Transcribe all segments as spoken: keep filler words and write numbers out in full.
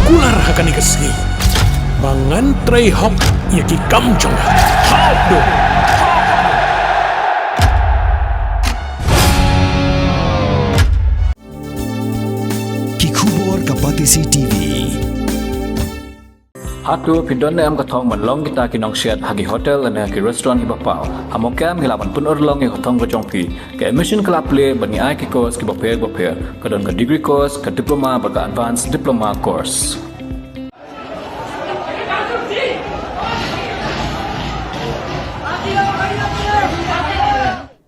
Kular ha kane ka sngi ba ngan trei hok ïa ki kam jong nga. Hok do. Ki khubor ka Batesi T V. Hato phi don ne em ka thong ban long kita ki nongsiat ha ki hotel ne ha ki restaurant kiba paw? Ha mawkha em ngi lah ban pynurlong ïa ka thong ka jong phi. Ka admission ka la plie bad ngi ai ki course kiba pher ba pher. Ka don ka degree course, ka diploma bad ka advanced diploma course.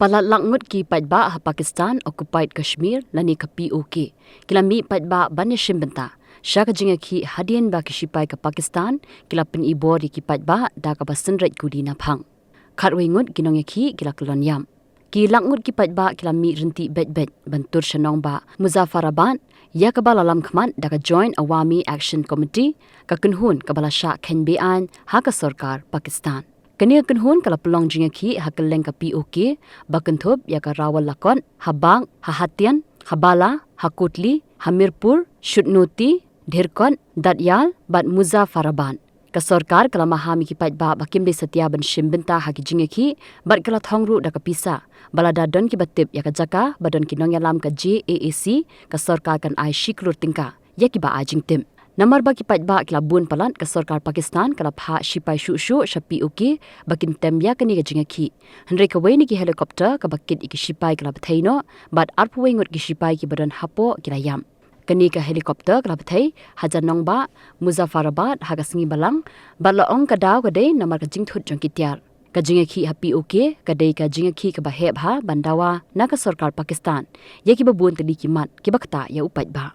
Palat lak ngut ki paidbah ha Pakistan occupied Kashmir lane ka P O K ki la mih paidbah ban ïashim bynta sha ka jingïakhih hadien ba ki shipai ka Pakistan ki la pyni bor ïa ki paidbah da kaba synreit kudi na phang. Khatwei ngut ki nongïakhih ki la kyllon ïap. Ki lak ngut ki paidbah ki la mih ryntih beit beit ban tur sha nongbah Muzaffarabad ïa kaba la lam khmat da ka Joint Awami Action Committee, ka kynhun kaba la shah kheiñ beaiñ ha ka sorkar Pakistan. Kane ka kynhun ka la pynlong jingïakhih ha kylleng ka P O K ba kynthup ïa ka Rawalakot, ha Bagh, ha Hatian, ha Bala, ha Kotli, ha Mirpur, Shutnoti, Dhirkot, Dadial bad Muzaffarabad. Ka sorkar ka la maham ïa ki paidbah ba kim dei satia ban shim bynta ha ki jingïakhih bad ka la thong ruh da ka pisa ba lada don kiba tip ïa ka jaka ba don ki nongïalam ka J A A C, ka sorkar kan ai shi klur tyngka ïa kiba ai jingtip. Namar ba ki paidbah ki la bun palat, ka sorkar Pakistan ka la phah shipai shuh shuh sha P O K ba kin tem ïa kane ka jingïakhih. Hynrei kawei na ki helicopter kaba kit ïa ki shipai ka la bthei noh bad arphew wei ngut ki shipai kiba don hapoh ki la ïap. Kane ka helicopter ka la bthei hajan nongbah Muzaffarabad ha ka sngi Balang bad la ong ka daw ka dei namar ka jingthut jong ki tiar. Ka jingïakhih ha P O K ka dei ka jingïakhih kaba heh bha ban dawa na ka sorkar Pakistan ïa kiba bun tylli ki mat kiba ktah ïa u paidbah.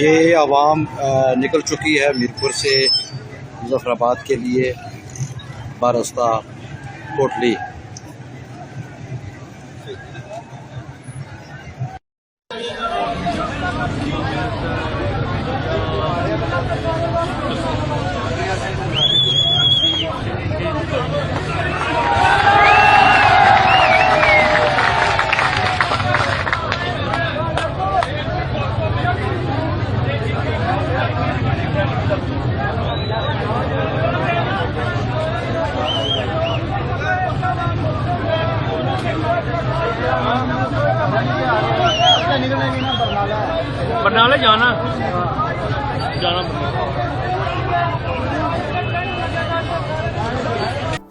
ये आवाम, अ, निकल चुकी है मीरपुर से मुजफ्फराबाद के लिए बरस्ता कोटली। बरनाला जाना, जाना बरनाला।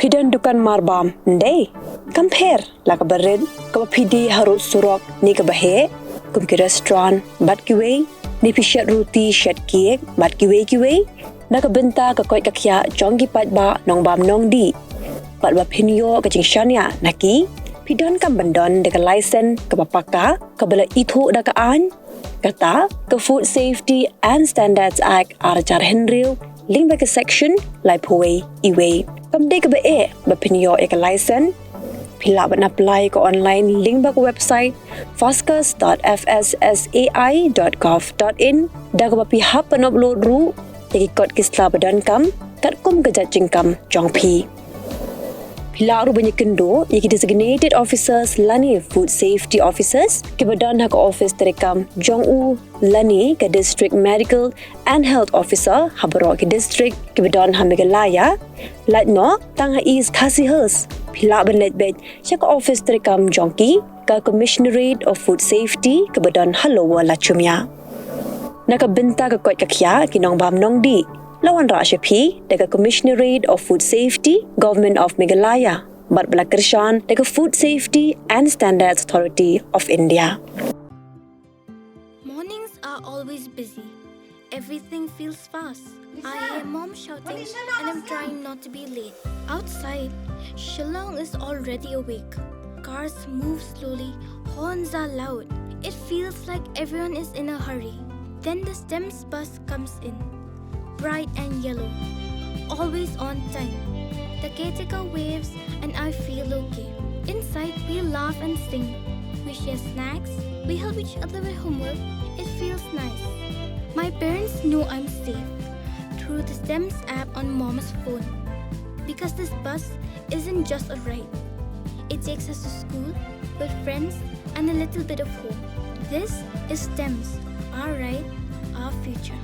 Phi don dukan marbam, ndei? Kam pher, la kaba rit, kaba phi die harud surok, ne kaba heh, kum ki restaurant, bad kiwei, ne phi shet ruti, shet cake, bad kiwei kiwei, na ka bynta ka koit ka khiah jong ki paidbah nongbam nongdih. Bad ba phin ïoh ka jingshaniah na ki, phi donkam ban don da ka license kaba paka, kaba la ithuh da ka aiñ, kata ka Food Safety and Standards Act ar hajar hynriew, lyngba ka section laiphew wei iwei. Kam dei kaba eh ba phin ïoh ïa ka license, phi lah ban apply ka online lyngba ka website foscus dot F S S A I dot gov dot in, da kaba phi hap ban upload ruh ïa ki kot ki sla ba donkam katkum ka jait jingkam jong phi. Phi lah ruh ban ïakynduh ïa ki designated officers lane food safety officers kiba don ha ka office treikam jong u lane ka district medical and health officer ha baroh ki district kiba don ha Meghalaya. Lait noh tang ha East Khasi Hills, phi lah ban leit beit sha ka office treikam jong ki, ka Commissionerate of Food Safety kaba don ha Lower Lachumia. Na ka bynta ka koit ka khiah ki nongbam nongdih, la wanrah sha phi da ka Commissionerate of Food Safety, Government of Meghalaya, bad ba la kyrshan da ka Food Safety and Standards Authority of India. Mornings are always busy. Everything feels fast. I hear mom shouting and I'm trying not to be late. Outside, Shillong is already awake. Cars move slowly, horns are loud. It feels like everyone is in a hurry. Then the STEMS bus comes in, bright and yellow, always on time. The caretaker waves and I feel okay. Inside, we laugh and sing. We share snacks. We help each other with homework. It feels nice. My parents know I'm safe through the STEMS app on mom's phone, because this bus isn't just a ride. It takes us to school, with friends, and a little bit of home. This is STEMS, our ride, our future.